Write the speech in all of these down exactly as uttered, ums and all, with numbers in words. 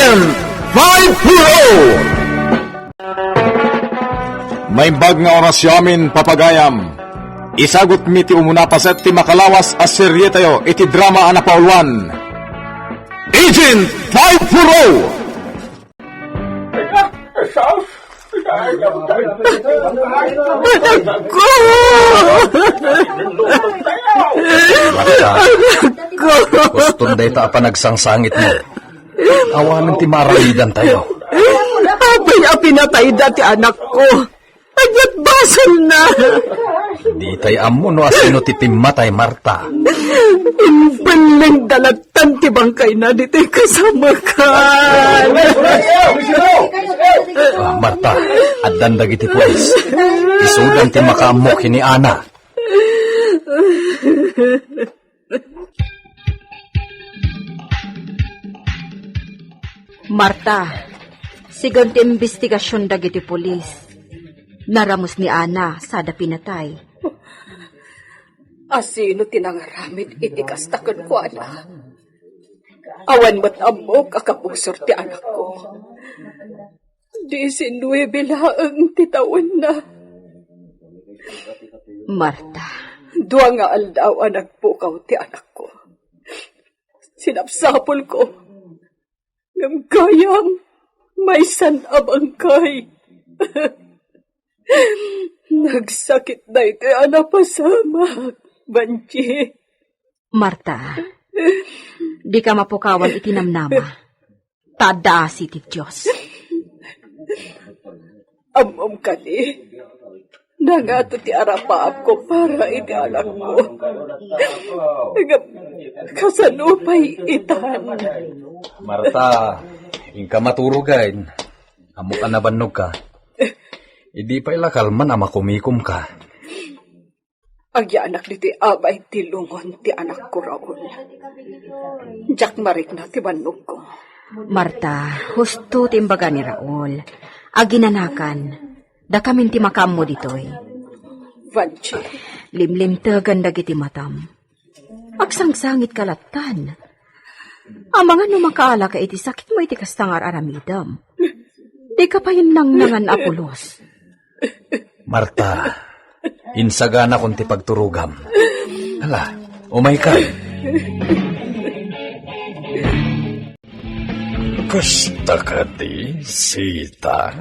Five four oh! Maimbag nga orasyo amin, papagayam. Isagutmi ti umuna paset ti makalawas a serietayo iti drama a napauluan, Agent five four oh! Anak ko! Marta, kuston dayta a panagsangsangitmo. Awanen ti maaramidantayo. Apay a pinatayda ti anakko? Ania't basolna? Ditay ammo no asino ti pimmatay, Marta. Imbellengda lattan ti bangkayna ditoy kasamakan. Ah, Marta, addan dagiti pulis. Isudan ti makaammo ken ni Ana. Marta, sigun ti imbestigasion dagiti pulis, naramus ni Ana sada pinatay. Asino ti nangaramid iti kasta kenkuana? Awan met ammok a kabusor ti anakko. Diecinuebe laeng ti tawenna. Marta. Dua nga aldaw a nagpukaw ti anakko. Sinapsapulko. Ngem gayam, maysan a bangkay. Nagsakit daytoy a napasamak, Banji. Marta, dika mapukawan iti namnama. Ta adda asi ti Dios. Ammom kadi, nangato ti arapaapko para iti anakko. Ngem kasano pay itan? Marta, inka maturogen. Ammok a nabannogka. Idi pay la kalman a makumikomka. Agyanak ditoy abay ti lungon ti anakko, Raul. Diak marikna ti bannogko. Marta, husto ti imbaga ni Raul. Aginanakan, dakamin ti makaammo ditoy. Vanchi. Limlimtegen dagiti matam. Agsangsangitka lattan. Amangan no makaalaka iti sakitmo iti kasta nga ar-aramidem. Dika pay nangnangan a pulos. Marta, insaganakon ti pagturogam. Ala, umayka. Kasta kadi, Sita?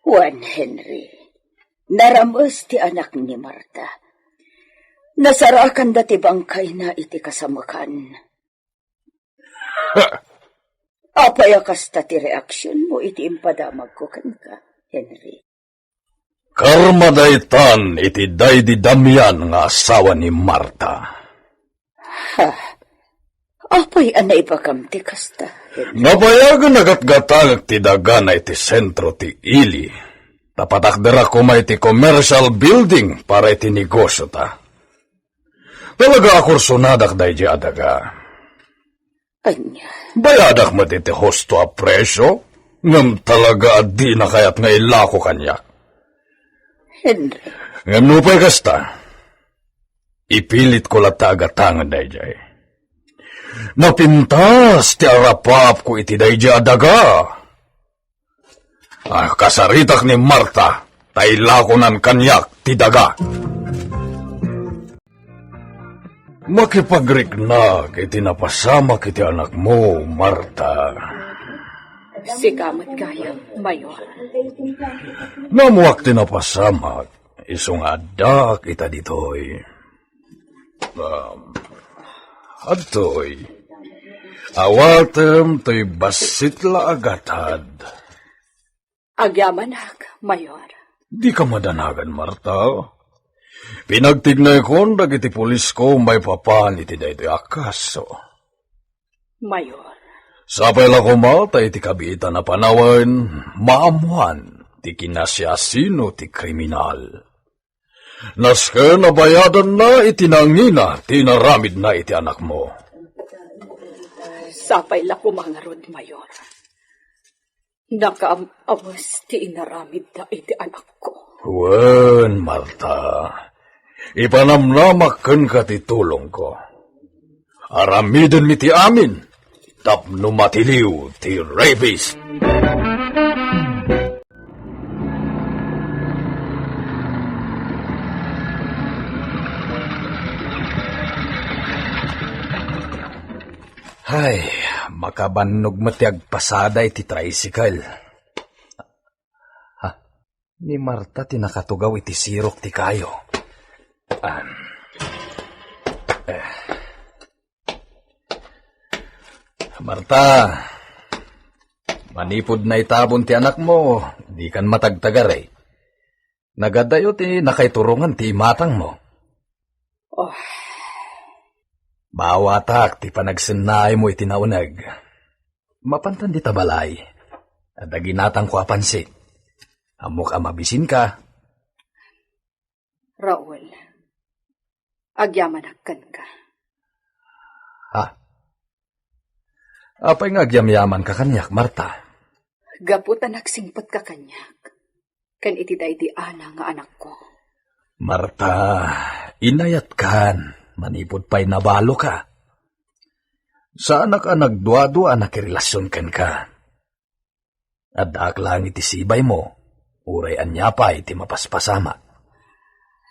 Wen, Henry. Narames ti anak ni Marta. Nasarakanda ti bangkayna iti kasamakan. Apay a kasta ti reaksionmo iti impadamagko kenka, Henry? Karmadaytan iti daydi Damian nga asawa ni Marta. Ha? Apay a naibagam ti kasta, Henry? Nabayagen a gatgatangek ti dagana iti sentro ti ili. Ta patakderak koma iti commercial building para iti negosiota. Talaga a kursonadak daydi a daga. Ania? Bayadak met iti husto a presio, ngem talaga a dina kayat nga ilako kaniak. Henry. Ngem nupay kasta, ipilitko latta a gatangen daydiay. Napintas ti arapaapko iti daydiay a daga. Ah, kasaritak ni Marta, ta ilakonan kaniak ti daga. Makipagriknak iti napasamak iti anakmo, Marta. Sika met gayam, Mayor. Nammuak ti napasamak, isu nga addaak ita ditoy. Um, adtoy. Awatem toy bassit la a gatad. Agyamanak, Mayor. Dika madanagan, Marta. Pinagtignaykon dagiti pulisko maipapan iti daytoy a kaso. Mayor. Sapay la koma ta iti kabiitan a panawen, maammoan ti kinasiasino ti kriminal. Nasken a bayadanna iti nangina ti inaramidna iti anakmo. Sapay la koma ngarud, Mayor. Nakaam-ames ti inaramidda iti anakko. Wen, Marta, ipanamnamak kenka ti tulongko. Aramidenmi ti amin. tapno matiliw ti rabies. Ay, makabannog met ti agpasada iti tricycle. Ha, ni Marta ti nakatugaw iti sirok ti kayo. Ah. Eh. Marta, manipud naitabon ti anakmo, dikan matagtagari. Nagadayo ti nakaiturongan ti imatangmo. Oh. Maawatak ti panagsennaaymo iti nauneg. Mapantan dita balay, adda ginatangko a pansit. Ammok a mabisinka. Raul, agyamanak kenka. Ha? Apay nga agyamyamanka kaniak, Marta? Gapu ta nagsingpetka kaniak, ken iti daydi Ana nga anakko. Marta, inayatkan, manipud pay nabaloka. Saanak a nagduadua a nakirelasion kenka. Addaak laeng iti sibaymo, uray ania pay ti mapaspasamak.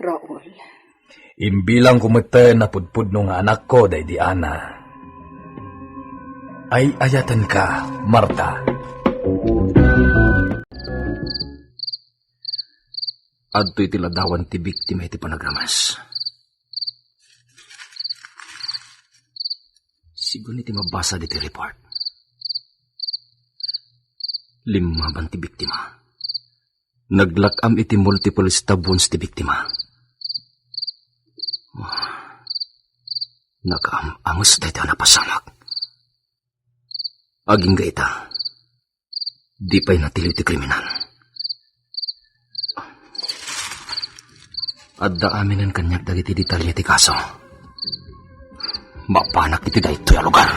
Raul. Imbilangko metten a pudpudno nga anakko daydi Ana. Ay-ayatenka, Marta. Adtoy ti ladawan ti biktima iti panagramas. Sigun iti mabasa diti report, limmaban ti biktima. Naglak-am iti multiple stab wounds ti biktima. Nakaam-ames dayta a napasamak. Agingga ita, di pay natiliw ti kriminal. Adda aminen kaniak dagiti detalye ti kaso. Mapanak iti daytoy a lugar.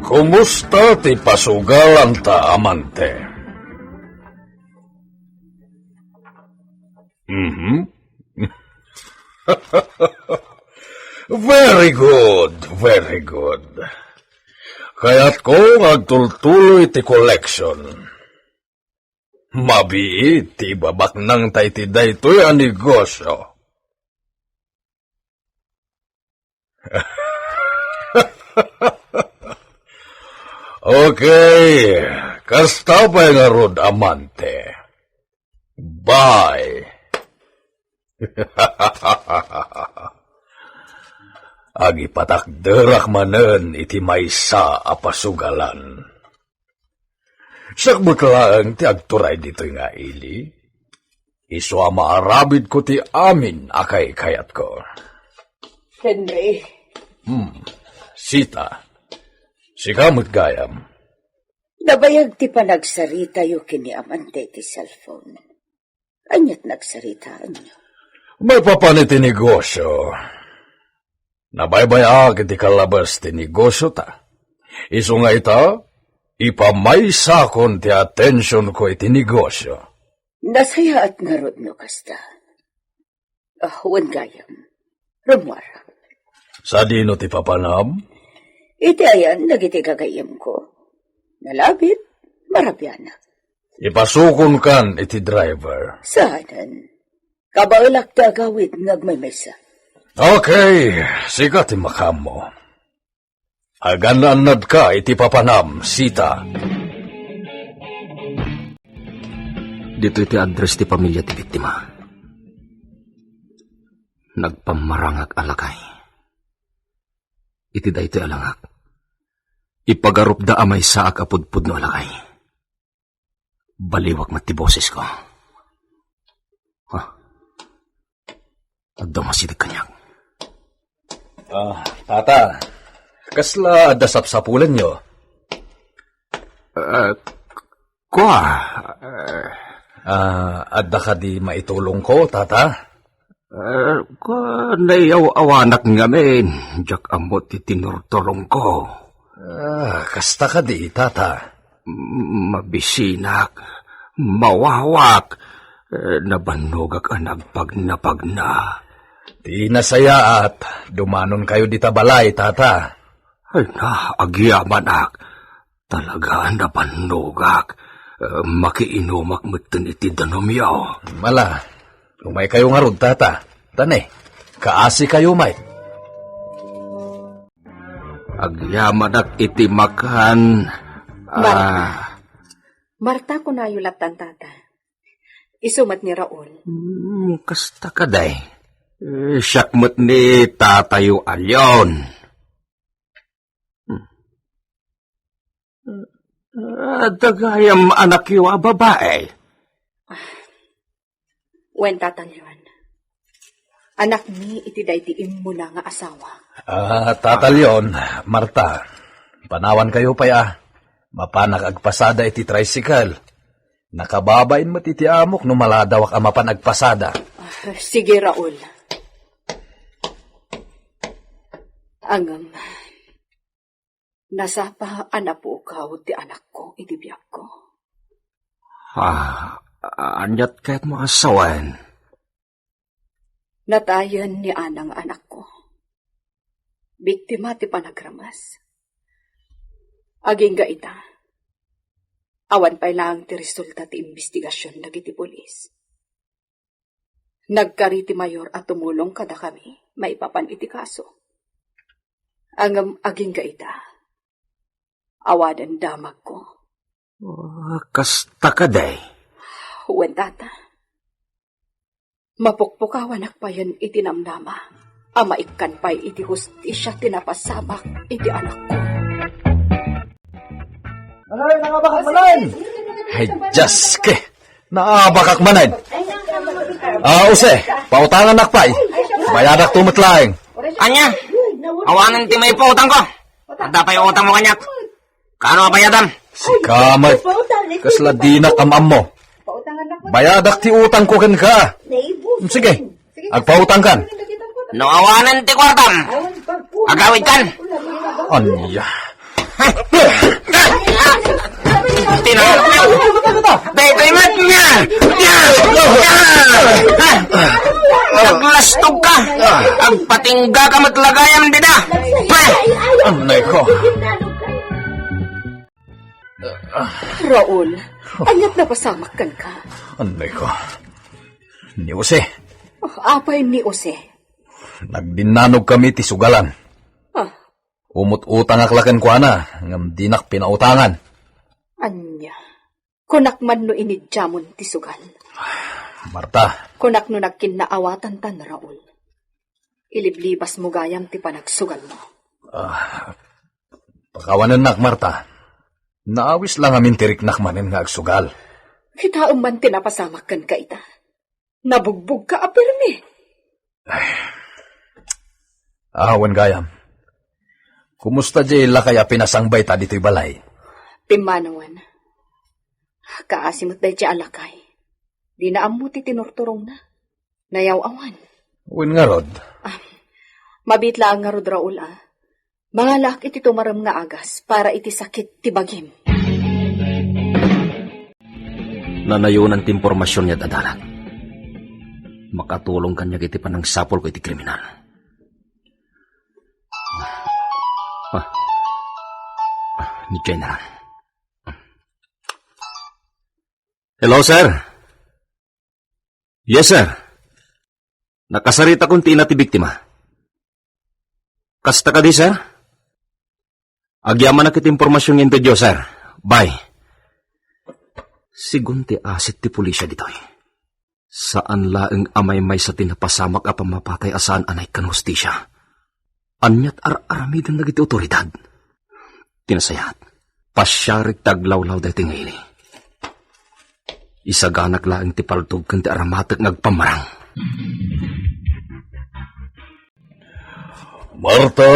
Kumusta ti pasugalanta, Amante? Mhm. Very good, very good. Kayatko nga agtultuloy ti collection. Mabiit ti ibabaknangta iti daytoy a negosyo. Okay, kasta pay ngarud, Amante. Bye. Agipatakderak manen iti maysa a pasugalan. Siak met laeng ti agturay ditoy nga ili. Isu a maarabidko ti amin a kaykayatko. Henry. Hmm. Sita. Sika met gayam. Nabayag ti panagsaritayo ken ni Amante iti cellphone. Aniat nagsaritaanyo? Maipapan iti negosyo. Nabaybay-ak iti kalabas ti negosyota. Isu nga ita, ipamaysakon ti atensionko iti negosyo. Nasayaat ngarud no kasta. Ah, wen gayam. Rummuar. Sadino ti papanam? Iti ayan dagiti gagayyemko. Nalabit, marabianak. Ipasukonkan iti driver. Saanen. Kabaelak ti agawid nga agmaymaysa. Okay, sika ti makaammo. Agan-annadka iti papanam, Sita. Ditoy ti address ti pamilia ti biktima. Nagpammarangak a lakay. Iti daytoy a langak, ipagarupda a maysaak a pudpudno a lakay. Baliwak met ti bosesko. Ha? Adda umasideg kaniak. Ah, tata, kasla adda sapsapulenyo? Ah, kua, ah. Ah, adda kadi maitulongko, tata? Ah, kua, naiyaw-awanak ngamin, diak ammo ti tinurturongko. Ah, kasta kadi, tata? M-, mabisinak, mawawak, eh, nabannogak a nagpagnapagna. Ti nasayaat, dumanonkayo dita balay, tata. Ay na, agyamanak. Talaga a nabannogak. Eh, makiinumak metten iti danumyo. Mala, umaykayo ngarud, tata. Tane, kaasikayo met. Agyamanak iti makan. Marta. Ah. Marta, kunayo lattan, tata. Isu met ni Raul. Hmm, kasta kadi. Eh, siak met ni tatayo a Leon. Hmm. Ah, adda gayam anakyo a babai? Wen, Tata Leon. Anakmi iti daydi immuna nga asawa. Ah, Tata Leon, Marta, panawankayo pay a. Mapanak agpasada iti tricycle. Nakababain met iti amok no maladawak a mapan agpasada. Ah, sige, Raul. Ngem, nasapa a napukaw ti anakko iti biagko. Ah, aniat kayatmo a sawen? Natayen ni Ana nga anakko. Biktima ti panagramas. Agingga ita, awan pay laeng ti resulta ti imbestigasion dagiti pulis. Nagkari ti mayor a tumulong kadakami maipapan iti kaso. Ngem agingga ita, awanen damagko. Ah, kasta kadi? Wen, Tata. Mapukpukawanak payen iti namnama a maikkan pay iti hustisia ti napasamak iti anakko. Manay, nangabakak manen! Ay, Diyos ke! Naabakak manen! Ah, Jose, pautangannak pay. Bayadak tu met laeng. Ania? Awanen ti maipautangko. Adda pay utangmo kaniak. Kaano a bayadam? Sika met. Kasla dinak am-ammo. Bayadak ti utangko kenka. Sige, agpautangkan. No awanen ti kuartam, agawidkan. Ania? Tinanong. Daytoy met nga. Aglastog ka. Agpatingga ka met la gayam dida. Anay ko. Raul, aniat napasamak kenka? Anay ko. Ni Jose. Oh, apay ni Jose? Nagdinnanogkami ti sugalan. Ah. Umut-utangak la kenkuana, ngem dinak pinautangan. Ania? Kunak man no inidiamon ti sugal. Marta. Kunak no nagkinnaawatantan, Raul. Iliblibasmo gayam ti panagsugalmo. Ah, pakawanennak, Marta. Naawis la ngamin ti riknak manen nga agsugal. Kitaem man ti napasamak kenka ita. Nabugbogka a permi. Ay. Awan gayam. Kumusta diay lakay a pinasangbayta ditoy balay? Pimmanawen. Kaasi met daydiay a lakay. Dina ammo ti tinurturongna. Nayaw-awan. Wen ngarud. Ah, mabiit laeng ngarud, Raul, a. Mangalaak iti tumarem nga agas para iti sakit ti bagim. Nanayonan ti impormasion nga ad-adalan. Makatulong kaniak iti panangsapulko iti kriminal. Ah. Ah, ni General. Hello, sir. Yes, sir. Nakasaritakon ti ina ti biktima. Kasta kadi, sir? Agyamanak iti impormasion nga intedyo, sir. Bye. Sigun ti asit ti pulisya ditoy. Saan laeng a maymaysa ti napasamak a pammapatay a saan a naikkan hustisia. Aniat ar-aramiden dagiti otoridad? Ti nasayaat, pasiarek ti aglawlaw daytoy nga ili. Isaganak laeng ti paltog ken ti aramatek nga agpammarang. Marta,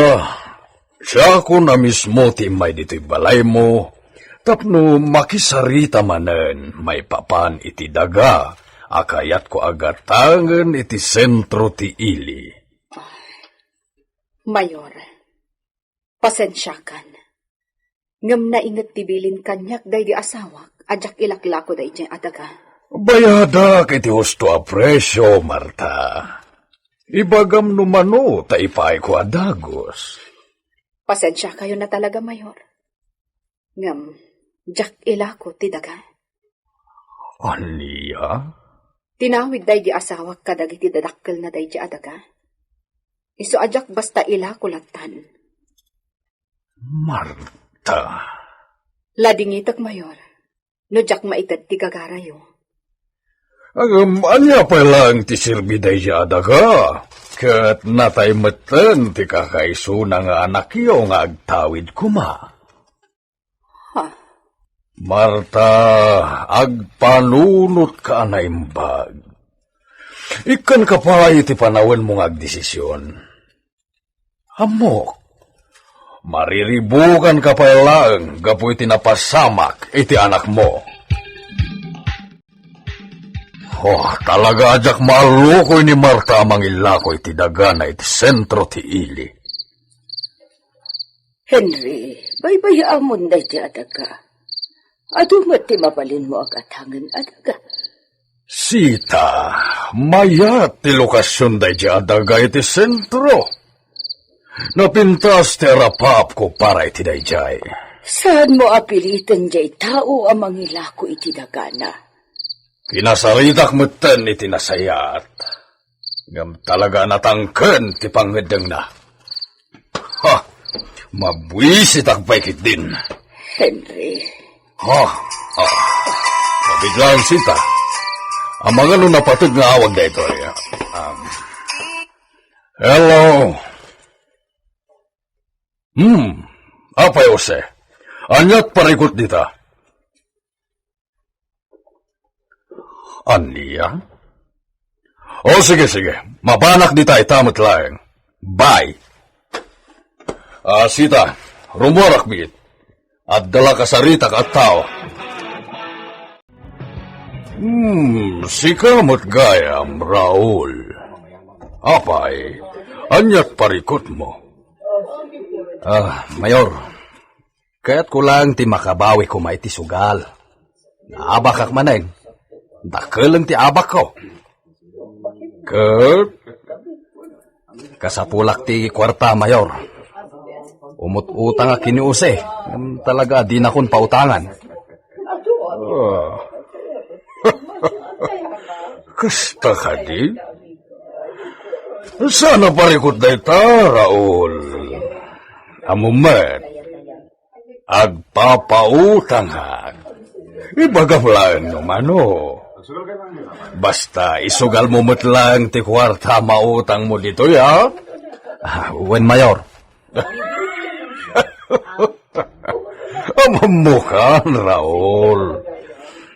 siakon a mismo ti immay ditoy balaymo tapno makisarita manen maipapan iti daga a kayatko a gatangen iti sentro ti ili. Mayor, pasensiakan. Ngem nainget ti bilin kaniak daydi asawak a diak ilaklako daydiay a daga. Bayadak iti husto a presio, Marta. Ibagam no mano ta ipaayko a dagus. Pasensiakayon a talaga, Mayor. Ngem, diak ilako ti daga. Ania? Tinawid daydi asawak kadagiti dadakkelna daydi a daga. Isu a diak basta ilako lattan. Marta. Ladingitek, Mayor, no diak maited ti gagarayo. Ngem, ania pay laeng ti serbi daydi a daga? Ket natay metten ti kakaisuna nga anakyo nga agtawid koma. Ha? Marta, agpanunotka a naimbag. Ikkanka pay iti panawenmo nga agdesision. Ammok, mariribukanka pay laeng gapu iti napasamak iti anakmo. Oh, talaga a diak maallukoy ni Marta a mangillako iti dagana iti sentro ti ili. Henry, baybay-amon daydi a daga. Adu met ti mabalinmo a gatangen a daga. Sita, mayat ti lokasion daydi a daga iti sentro. Napintas ti arapaapko para iti daydiay. Saanmo a piliten diay tao a mangilako iti dagana? Kinasaritak metten iti nasayaat. Ngem talaga a natangken ti pangngeddengna. Ha! Mabuisitak pay ketdin. Henry. Ha! Ha! Mabiit laeng, Sita. Amangan no napateg nga awag daytoy. Um, hello. Hmm. Apay, Jose? Aniat parikut dita? Ania? O, sige, sige. Mapanak dita ita met laeng. Bye. Ah, Sita, rumuarak biit. Adda la kasaritak a tao. Hmm, sika met gayam, Raul. Apay, aniat parikutmo? Ah, Mayor, kayatko laeng ti makabawi koma iti sugal. Naabakak manen. Dakkel ti abakko. Ket kasapulak ti kuarta, Mayor. Umut-utangak ken ni Jose, ngem talaga a dinakon pautangan. Ah. Kasta kadi? Saan a parikut dayta, Raul? Ammom met. Agpapautangak. Ibagam laeng no mano. Basta isugalmo met laeng ti kuarta a mautangmo ditoy, ha? Ah, wen, Mayor. Ammokan, Raul.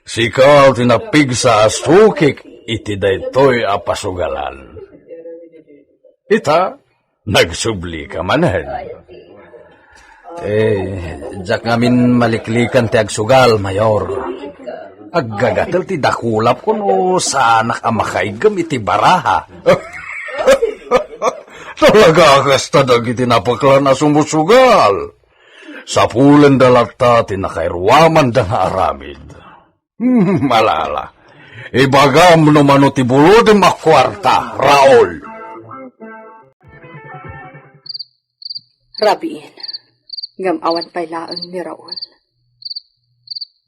Sika ti napigsa a sukik iti daytoy a pasugalan. Ita, nagsublika manen. Eh, diak ngamin maliklikan ti agsugal, Mayor. Aggagatel ti dakulapko no saanak a makaiggem iti baraha. Talaga a kasta dagiti napeklan a sumusugal. Sapulenda latta ti nakairuamanda nga aramid. Hmm, ala, ala. Ibagam no mano ti bulodem a kuarta, Raul. Rabiin, ngem awan pay laeng ni Raul.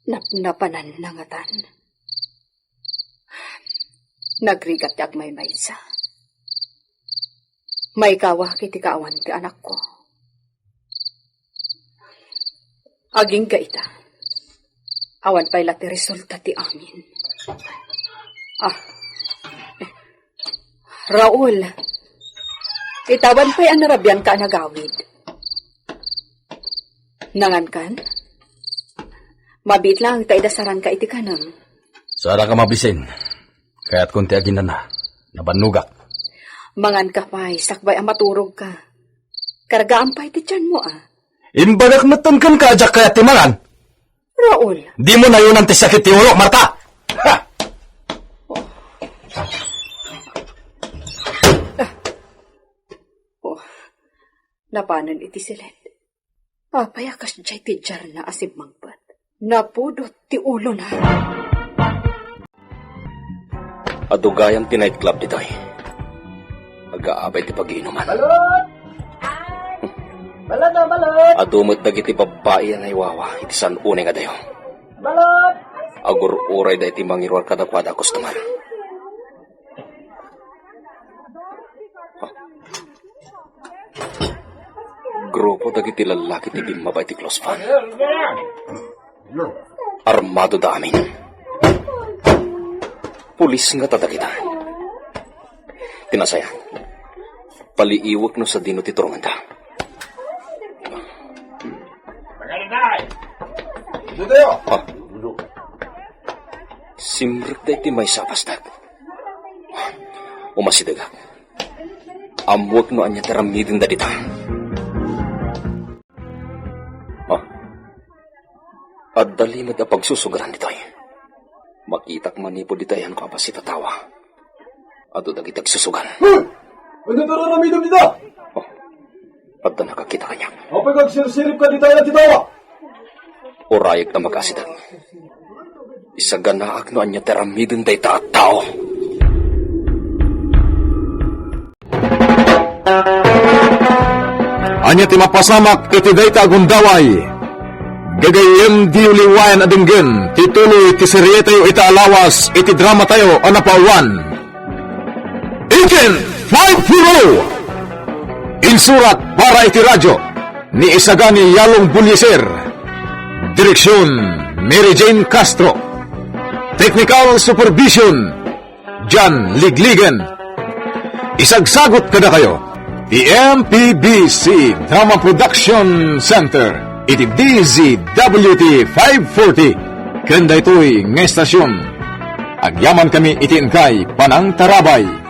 Napnapananna ngatan. Nagrigat ti agmaymaysa. Maikawak iti kaawan ti anakko. Agingga ita. Awan pay la ti resulta ti amin. Ah. Raul, ita awan pay a narabianka a nagawid. Nangankan? Mabiit laeng ta idasaranka iti kanem. Saanak a mabisin. Kayatkon ti aginana. Nabannogak. Manganka pay, sakbay a maturogka. Kargaam pay ti tianmo, a. Imbagak metten kenka a diak kayat ti mangan. Raul. Dimo nayonan ti sakit ti ulok, Marta! Ha! Oh. Oh. Napanen iti siled. Apay a kasdiay ti diarna a simmangpet? Napudot ti ulona. Adu gayam ti nightclub ditoy. Kaabay ti pagiinuman. Balut! Balut, ah, balut! Adu met dagiti babbai a naiwawa iti san unay nga dayo. Balut! Agur-urayda iti mangiruar kadakuada a customer. Grupo dagiti lallaki ti bimmaba iti close fan. Armadoda amin. Pulis ngata dagita. Ti nasayaat, paliiwek no sadino ti turonganda. Dadayo! Ah. Simrekda iti maysa a pastak. Umasidegak. Ammoek no ania ti aramidenda dita. Ah. Adda limed a pagsusugaran ditoy. Makitak manipud ditoy ayanko a bassit a tawa. Adu dagiti agsusugal. Hoy! Ania ti aramidem dita? Oh. Adda nakakita kaniak. Apay nga agsirsiribka dita ayan ti tawa? Urayek ta makaasideg. Isaganaak no ania ti aramiden dayta a tao. Ania ti mapasamak iti dayta a gundaway? Gagayyem, diyo liwayan a denggen ti tuloy ti serietayo ita a lawas iti dramatayo a napauluan. Iken five four oh. Insurat para iti radyo ni Isagani Yalong Buliser. Direksyon, Mary Jane Castro. Technical supervision, John Ligligan. Isagsagut kadakayo ti M P B C Drama Production Center iti D Z W T five forty. Ken daytoy nga estasyon, agyamankami iti inkay panangtarabay.